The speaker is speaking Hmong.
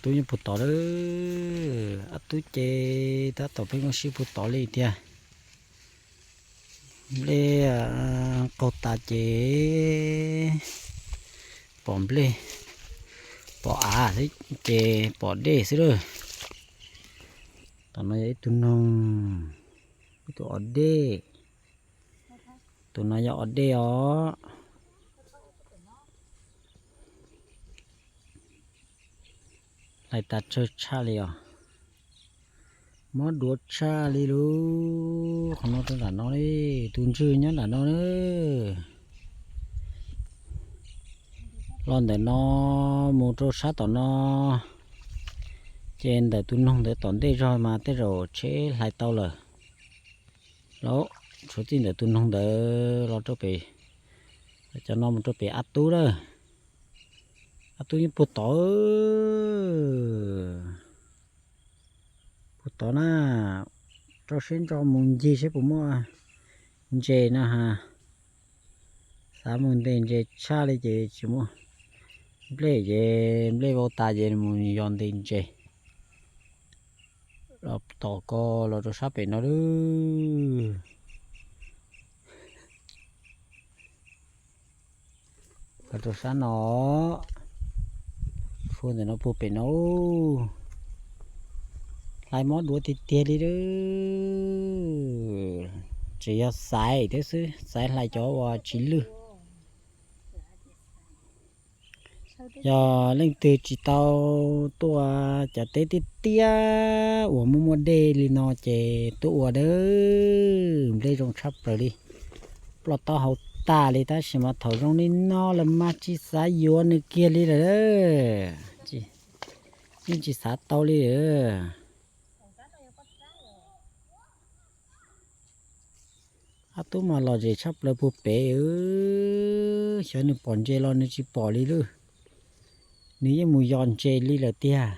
Tub yeej puag tod lawm. Ob tug ces tab tom pheej ua si puag tod li tiag. Nplej qaug tas ces pom nplej, pom av xwb ces pom dej xwb lawm. Tom no yog ib tug noog, ib tug os dej. Tus no yog os dej os. Hlais tas tsawg tshaj li os. Mob duav tshaj li lub qhov no rau nram no li. Tus ntswg nyob nram no na. Los ntawm no mus rau sab tom no, ces ntawm tus noog ntawd tom ntej zog mas tej zaum tsheb hlais tau lawm. Lauj, tshuav txij ntawm tus noog ntawd los rau pem, cov no mus rau pem Ab Tub lawm. Ab Tub yeej puag tod, puag tod na. Rau siab ntso mus ncig seb puas muaj ntses no ha. Xav mus ntes ntses tshaj li ces tsis muaj. Nplej ces nplej vau tas ces mus yos ntes ntses. Los tom ko los rau sab pem no lawm. Los rau sab no, fua ntawm no puag pem no. Hlais mob duav tiag tiag li lawm. Tseem yog xaiv thiab xwb, xaiv hlais cov uas tsis lwj. Yog leej twg tsis tau tuaj cov teb tiaj tiaj uas muaj muaj dej li no ces tuaj ua dawb, nplej zoo tshaj plaws li. Ploj taub hau tag li tab sis mas thaum zoo li no lawm mas tsis xav yuav nws kiag li lawm. Yeej tsis xav tau li lawm. Ab Tub mas lom zem tshaj plaws puag pem, xyov nws pom ntses los nws tsis pom li lawm. Nws yeej mus yos ntses li lawm tiag.